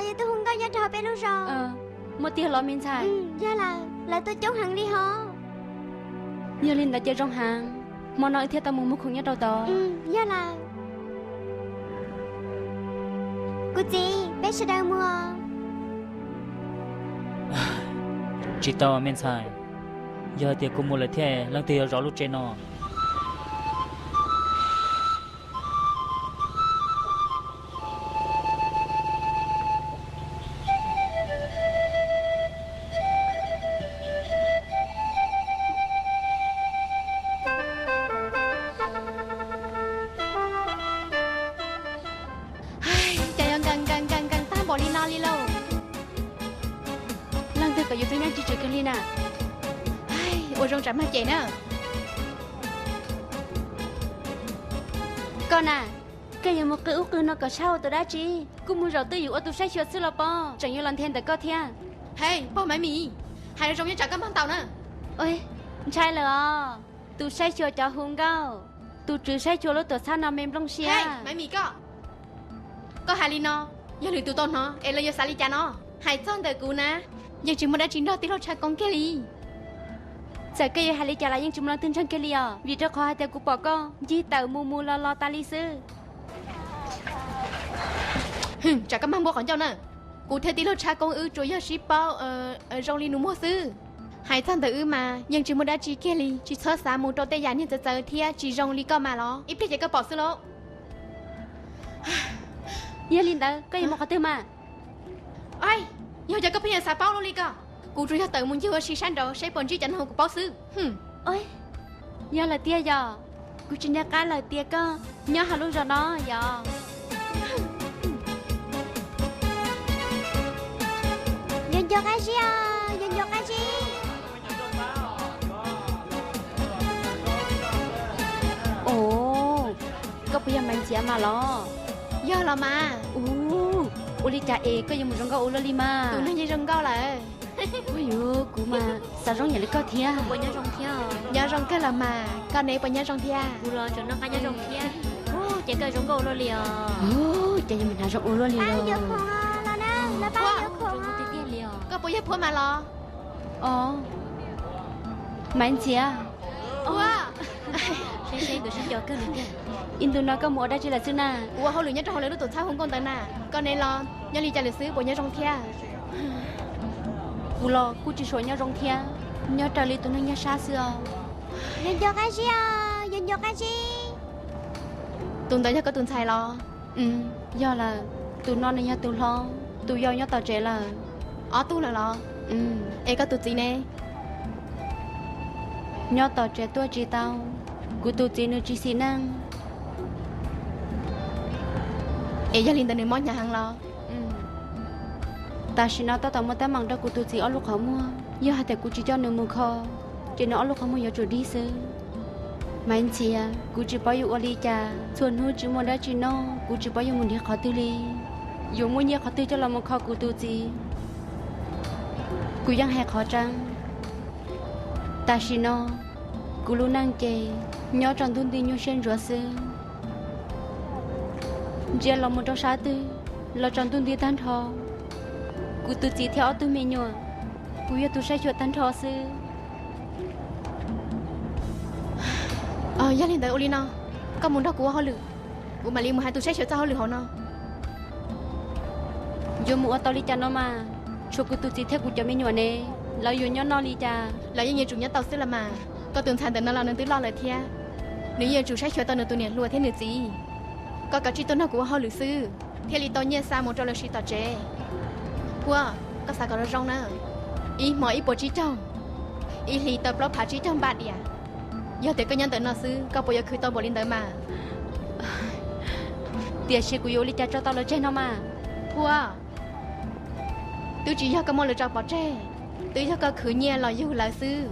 Yog tub hu nkauj nyob rau hauv peb lub zos. Muaj tiag los me ntxhais? Yog lawm, lawv tuaj coob heev li hos. Yog li ntawd ces zoo heev, hmo no wb thiaj tau mus muag khoom nyob rau tod. Yog lawm. Kuv txiv, peb sawv daws mus. Tsis tau me ntxhais, yog hais tias kuv mus lawm thiab leej twg yuav zov lub tsev no? Cas yuav nkees nkees nkees nkees tag npaum li no li lauj? Leej twg kom yus txhob nyob tsis tswm kiag li na? Ua zoo tsam mag cem na. Koj na, koj yuav mus qw ub qw no kom sab ua tus dab tsi? Kuj mus zaum twj ywm ua tus saib xyuas xwb los pob, tseem yuav los nthe ntawm koj thiab. Hej, pog Maiv Mis, hais zoo zoo nyob tsam koj mag ntaus na. Ntshai lawm os, tus saib xyuas cov hu nkauj, tus tswv saib xyuas lub tuam txhab no me nplooj siab. Maiv Mis koj, koj hais li no, yog lwm tus tau hnov es lawv yuav xav li cas no? Hais txog ntawm kuv na, yeej tsis muaj dab tsi nrog tij laug Tshaj Koob kiag li. Txawm koj yuav hais li cas los yeej tsis muaj leej twg ntseeg kiag li os, vim rau qhov hais tias kuv pom koj ncig tawm mus mus los los tas li xwb. Tsam koj mag npua qhov ncauj na, kuv thiab tij laug Tshaj Koob wb tsuas yog sib paub zoo li nus muag xwb. Hais txog ntawm wb mas yeej tsis muaj dab tsi kiag li, tsis txhob xav mus rau tej yam niag txawv txawv thiab tsis zoo li koj mas los ib pliag ces koj pom xwb lauj. Yog li ntawd koj yuav mus qhov twg mas? Yog cov koj pheej yuav xav paub luaj li koj, kuv tsuas yog tawm mus ncig ua si sab nraud saib puas ntsib cov neeg uas kuv paub xwb. Yog lawm tiag yog, kuv tsis nco qab lawm tias koj nyob hauv lub zos no yog. Yog nco qab zib os, yog nco qab zib. Os, koj puas yog Maiv Ntxhiav mas los? Yog los mas. Ua li cas es koj yuav mus zoo nkauj ua luaj li mas? Tus neeg yeej zoo nkauj lawm. Ua yuav kuv mas xav zoo yam li koj thiab. Nyob zoo kawg los mas, koj ne puas nyob zoo thiab? Kuv los tseem noj qab nyob zoo thiab. Ces koj zoo nkauj ua luaj li os. Ces yuav mus hnav zoo ua luaj li los. Koj puas yog Phuab mas los? Os, Maiv Ntxhiav. Ib ntu no koj mus ua dab tsi lawm xwb na? Kuv ua hauj lwm nyob rau hauv lawv lub tuam txhab hu nkauj ntawd na. Koj ne los nyob li cas lawm xwb, puas nyob zoo thiab? Kuv los kuj tsis suav nyob zoo thiab, nyob raws li tus neeg nyob sab xwb os. Yog nco qab zib os, yog nco qab zib. Tus ntawd yog koj tus ntxhais los? Yog lawm, tus no nws yog tus hlob, tus yau nyob tom tsev lawm. Ob tug lawm los? Es koj tus txiv ne? Nyob tom tsev tuaj tsis tau, kuv tus txiv nws tsis xis neej. Es yog li ntawd nws mob hnyav heev los? Tam sim no tab tom muaj teeb meem rau kuv tus txiv ob lub qhov muag, yog hais tias kuv tsis coj nws mus kho, ces nws ob lub qhov muag yuav tsum dig xwb. Maiv Ntxhiav, kuv tsis paub yuav ua li cas, txhua hnub tsis muaj dab tsi noj, kuv tsis paub yuav mus nrhiav qhov twg li. Yuav muaj nyiaj qhov twg coj los mus kho kuv tus txiv? Kuv yeej hais qhov tseeb, tam sim no kuv lub neej ces nyob tsaus ntuj nti nyuaj siab ntsuav xwb. Ntsia los mus rau sab twg los tsaus ntuj nti tag nrho. Kuv tus txiv thiab ob tug me nyuam, kuv yog tus saib xyuas tag nrho xwb. Yog li ntawd ua li no, koj mus nrog kuv ua hauj lwm, kuv mam li mus hais tus saib xyuas txoj hauj lwm hauv no. Yuav mus ua tau li cas no mas, tshuav kuv tus txiv thiab kuv cov me nyuam ne, lawv yuav nyob noj li cas? Lawv yeej yuav tsum nyob tau xwb los mas. Koj tus ntxhais ntawm no los nws twb loj lawm thiab, nws yeej yuav tsum saib xyuas tau nws tus niam hluas thiab nws txiv. Koj kav tsij tuaj nrog kuv ua hauj lwm xwb, thiaj li tau nyiaj xa mus rau lawv siv tom tsev. Puab, koj xav kom zoo zoo na, ib hmo ib puas tsib caug, ib hlis tau plaub phav tsib caug npaj diam. Yog tias koj nyob ntawm no xwb, koj puas yuav khwv tau npaum li ntawd mas? Tiam sis kuv yuav ua li cas tso tau lawv tseg no mas? Puab, twb tsis yog koj muab lawv tso pov tseg, twb yog koj khwv nyiaj los yug lawv xwb.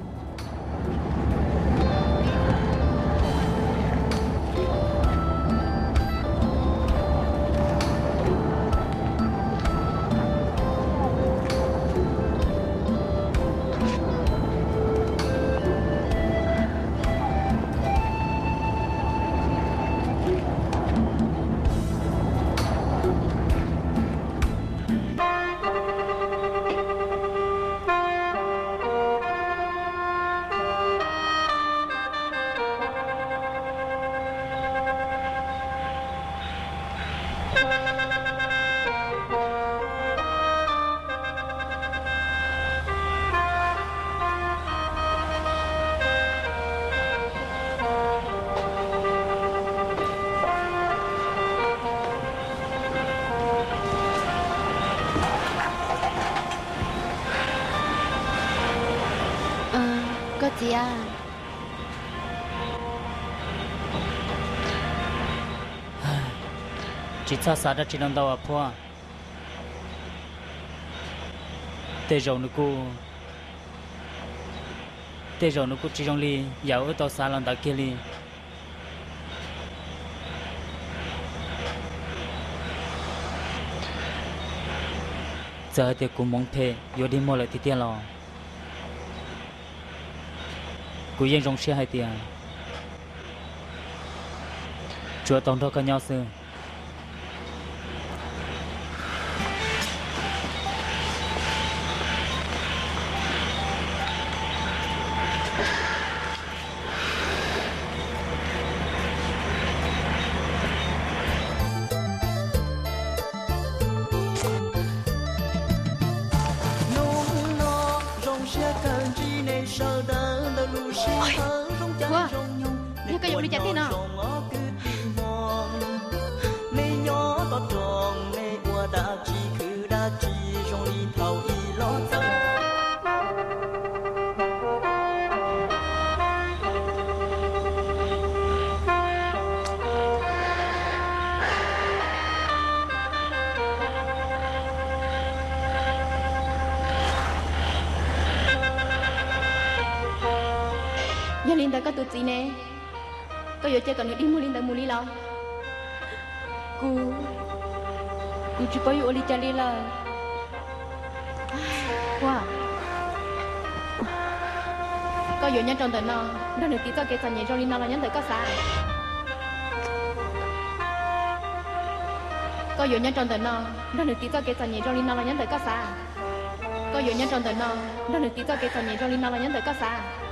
tiag. Tsis txhob xav dab tsi ntau ntau as Phuab. Tej zaum nws kuj, tej zaum nws kuj tsis zoo li yam wb tau xav los ntawd kiag li. Txawm hais tias kuv hmoov phem yuav dig muag lawm tiag tiag los kuv yeej zoo siab hais tias tsuas tau nrog koj nyob xwb. Hnub no zoo siab kawg ntsib nej sawv daws ntawm lub sij hawm zoo caij zoo nyoog. Yog koj yuav ua li cas tiag no? Nej nyob toj roob nej ua dab tsi khwv dab tsi zoo li thaum ub los txawm. Yog li ntawd koj tus txiv ne, koj yuav cia kom nws dig muag li ntawd mus li los? Kuv, kuv tsis paub yuav ua li cas li lawm. Koj yuav nyob rau ntawm no nrog nws tiv txoj kev txom nyem zoo li no los nyob ntawm koj xav? Koj yuav nyob rau ntawm no nrog nws tiv txoj kev txom nyem zoo li no los nyob ntawm koj xav? Koj yuav nyob rau ntawm no nrog nws tiv txoj kev txom nyem zoo li no los nyob ntawm koj xav?